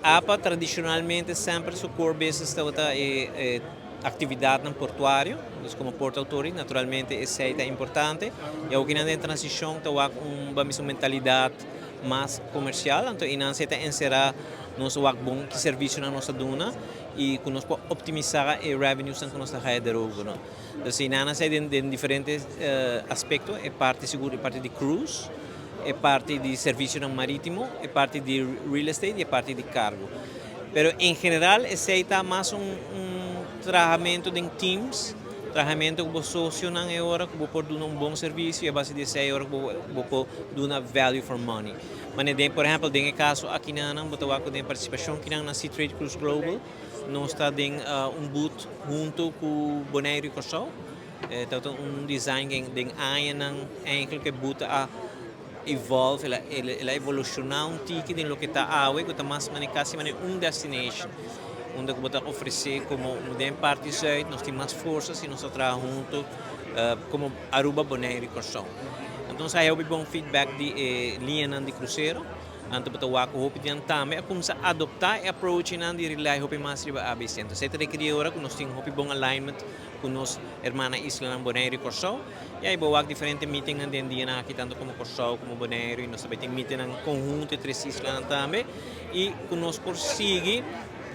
APA tradicionalmente semper su core business tabata e actividadnan portuario, dus como Port Authority naturalmente esey ta importante y awo kinan den transicion ta wak un ban bisa un mentalidad mas comercial, anto eynan esey ta encera nos wak bon ki servicionan nos ta duna y cu nos por optimisa e revenuesnan cu nos ta haya derover, no. Dus eynan esey den diferente aspecto, e parti sigur e parti di cruise, e parti di servicionan maritimo, e parti di real estate y e parti di cargo. Pero en general esey ta mas un trahamento den teams, trahamento cu bo socionan e ora cu bo por duna un bon servicio y a base di esey e ora cu bo por duna value for money. Mane den por ehempel den e caso akinanan bo ta wak cu den participacion kinan na Seatrade Cruise Global nos ta den un booth hunto cu Bonaire y Corsou. Ta un design den añanan eigenlijk e booth a evolve, el a evoluciona un tiki den loke ta awe cu ta mas mane casi mane un destination unda cu bo ta ofrece como den parti zuid nos tin mas forsa si nos ta traha hunto como Aruba, Bonaire y Corsou. Anto nos a haya hopi bon feedback di e liñanan di crucero, anto bo ta wak cu hopi di nan tambe a cuminsa adopta e approachnan di rely hopi mas riba ABC. Anto esey ta rekeri ora cu nos tin hopi bon alignment cu nos hermana islanan Bonaire y Corsou. Y ahí bo wak diferente meetingnan den dianan aki tanto como Corsou como Bonaire y nos tambe tin meetingnan conhunto e tres islanan tambe y cu nos por sigui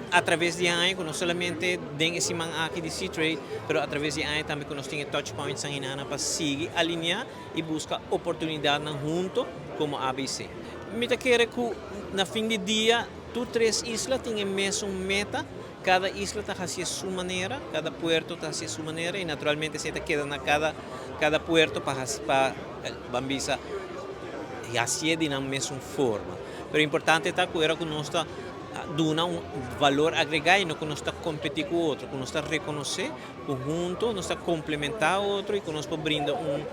a traves di aña cu no solamente den e siman aki di Seatrade pero a traves di aña tambe cu nos tin e touch pointsnan hinana pa sigui alinea y busca oportunidadnan hunto como ABC. Mi ta kere cu na fin di dia tur tres isla tin e mesun meta. Kada isla ta hasié su manera, kada puerto ta hasié su manera i naturalmente esei ta keda na kada kada puerto pa hasi pa ban bisa hasié di nan mesun forma. Pero importante ta ku era ku nos ta duna un valor agregá i no ku nos ta kompetí ku otro, ku nos ta rekonosé ku hunto nos ta komplementá otro i ku nos por brinda un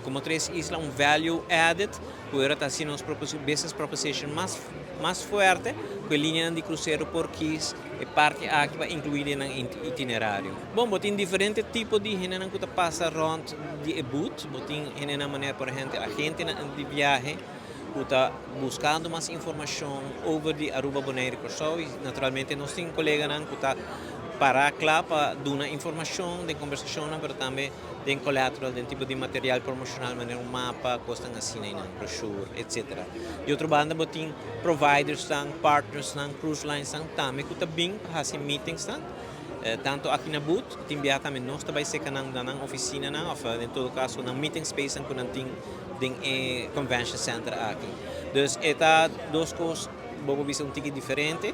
komo tres isla un value added ku era ta hasi nos business proposition mas mas fuerte ku e lineanan di krusero por kis e parti aki pa inkluí den nan itinerario. Bon, bo tin diferente tipo di hendenan ku ta pasa rònt di e booth. Bo tin hendenan manera por ehèmpel agentenan di biahe ku ta buskando mas informashon over di Aruba, Bonaire i Kòrsou i naturalmente nos tin koleganan ku ta pará kla pa duna informashon den kombersashonnan pero tambe den collateral, den tipo di material promocional manera un mapa, cosnan asina y nan, brochure, etc. Di otro banda bo tin providersnan, partnersnan, cruise linesnan tambe cu ta bin pa haci meetingsnan, tanto aki na booth, tin biaha tambe nos ta bay seca nan na nan oficinanan of den todo caso nan meeting spacenan cu nan tin den e convention center aki. Dus e ta dos cos bo por bisa un tiki diferente.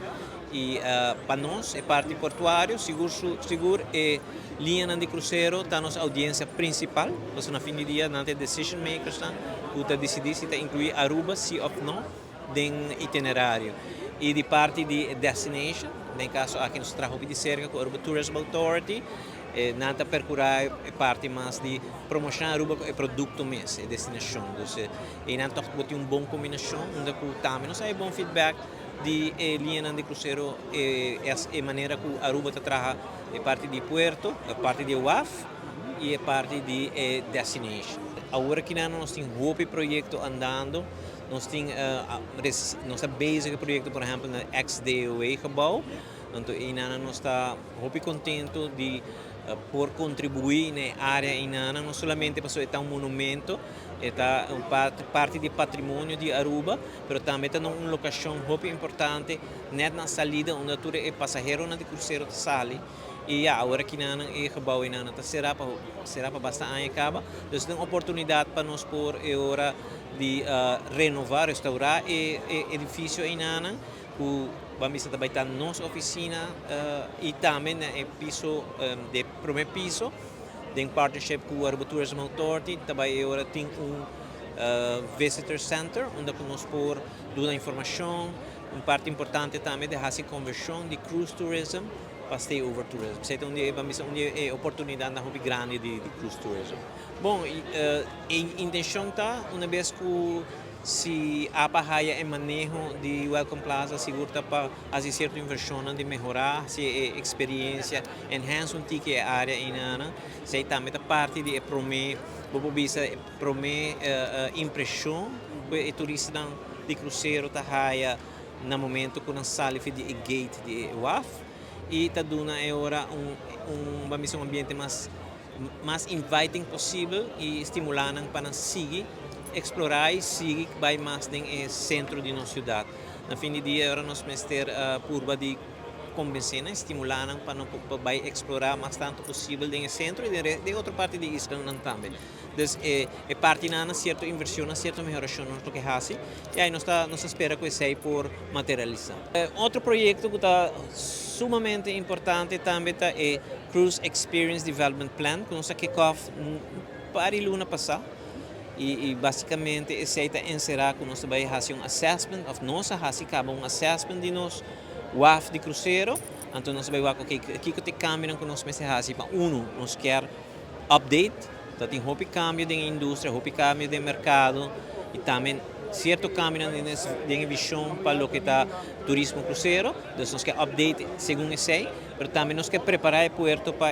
Y pa nos e parti portuario sigur sigur e liñanan di crucero ta nos audiencia principal, pasobra na fin di dia nan ta e decision makersnan cu ta dicidi si ta inclui Aruba si of no den itinerario. Y di parti di destination, den e caso aki nos ta traha hopi di cerca cu Aruba Tourism Authority, nan ta percura e parti mas di promociona Aruba cu e producto mes, e destinacion. Dus eynan toch bo tin un bon combinacion unda cu tambe nos a haya bon feedback. Di e liñanan di krusero e e manera ku Aruba ta traha e parti di puerto, e parti di e waf i e parti di e destination. Awor akinan nos tin hopi proyekto andando, nos tin nos ta bezig ku e proyekto por ehèmpel na ex DOW gebou, anto einan nos ta hopi kontento di por kontribuí na e área einan, no solamente pasobra e ta un monumento, e ta un parti di patrimonio di Aruba, pero tambe ta na un lokashon hopi importante nèt na salida unda tur e pasaheronan di krusero ta sali i ya awor aki nan e gebou einan ta será pa será pa basta aña kaba dus ta un oportunidat pa nos por e ora di renová restourá e edifisio einan ku ban bisa ta bai ta nos ofisina i tambe na e piso di e promé piso den partnership ku Aruba Tourism Authority ta bai e ora tin un Visitor Center unda ku nos por duna informashon. Un parti importante tambe di hasi konvershon di cruise tourism pa stay over tourism. Esei ta un di e, ban bisa, un di e oportunidatnan hopi grandi di cruise tourism. Bon, e intenshon ta una bes ku si apa haya e maneho di Welcome Plaza sigur ta pa hasi sierto invershonnan di mehorá hasi e eksperiencia, enhance un tiki e área einanan. Esei tambe ta parti di e promé, bo por bisa, Prome impresion cu e turistanan di crucero ta haya Na momento ku nan sali for di e gate di waf i ta duna e ora un, ban bisa, un ambiente mas inviting posibel i stimulá nan pa sigui eksplorá i sigui bai mas den sentro di nos siudat. Na fin di dia, ora nos mester purba di konvensé, stimulá pa nan pa bai eksplorá mas tantu posibel den sentro i den otro parti di isla tambe. Dus e parti na sierto invershon, sierto mehorashon nos ke hasi, i ei nos ta spera ku esei por materialisá. Otro proyekto ku ta sumamente importante tambe ta e Cruise Experience Development Plan, ku nos a kick off par di luna pasá. I básikamente esei ta enserá ku nos ta bai hasi un assessment, òf nos a hasi kaba un assessment di nos waf di krusero. Anto nos ta bai wak, ok, kiko ta e kambio ku nos mester hasi pa uno, nos ke update, anto tin hopi kambio den industria, hopi kambio den merkado i tambe sierto kambio den vishon pa loke ta turismo krusero. Anto nos ke update segun esei, pero tambe nos ke prepará e puerto pa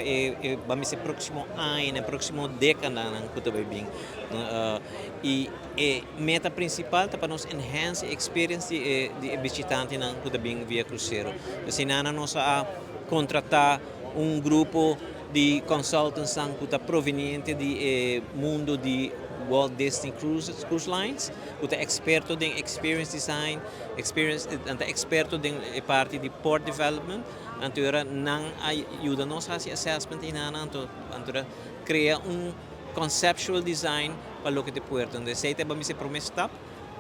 ban bisa, próksimo aña, próksimo dékada ku ta bin. I e meta prinsipal ta pa nos enhance e experience di bishitante ku ta bin via krusero. Asina nos a kontratá un grupo di consultants ku ta proveniente di mundu di Walt Disney Cruise Lines, ku ta eksperto den experience design, experience, ta eksperto den parti di port development. Anto nan a yuda nos hasi assessment i nan anto krea un conceptual design pa loke ta puerto. Anto esei ta e promé stap.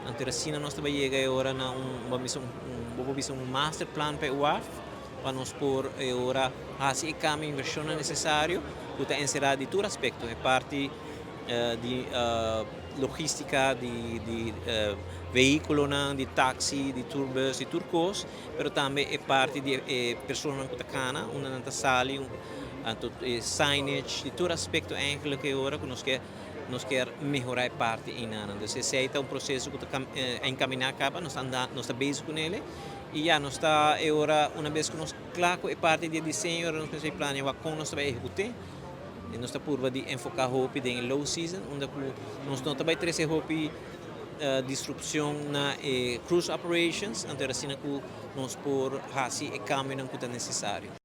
Anto asina nos ta yega awor na un, ban bisa, un master plan pa waf pa nos por ora hasi e kambio, invershon nesesario ku ta enserá di tur aspekto, e parti di logístika, di vehíkulo, di taxi, di tourbus, di tur kos, pero tambe e parti di persona ku ta kana, unda nan ta sali, anto signage, di tur aspekto eigenlijk e ora ku nos ke mehorá e parti einan. Anto, esei ta un proseso ku ta enkaminá kaba, nos ta bezig kuné i ya nos ta ora un bes ku nos kla ku e parti di diseño, nos ta plania kon nos ta bai ehekutá. I nos ta purba di enfoká hopi den low season, unda nos no ta bai trese hopi disrupshon na cruise operations, anto asina ku nos por hasi e kambio ku ta nesesario.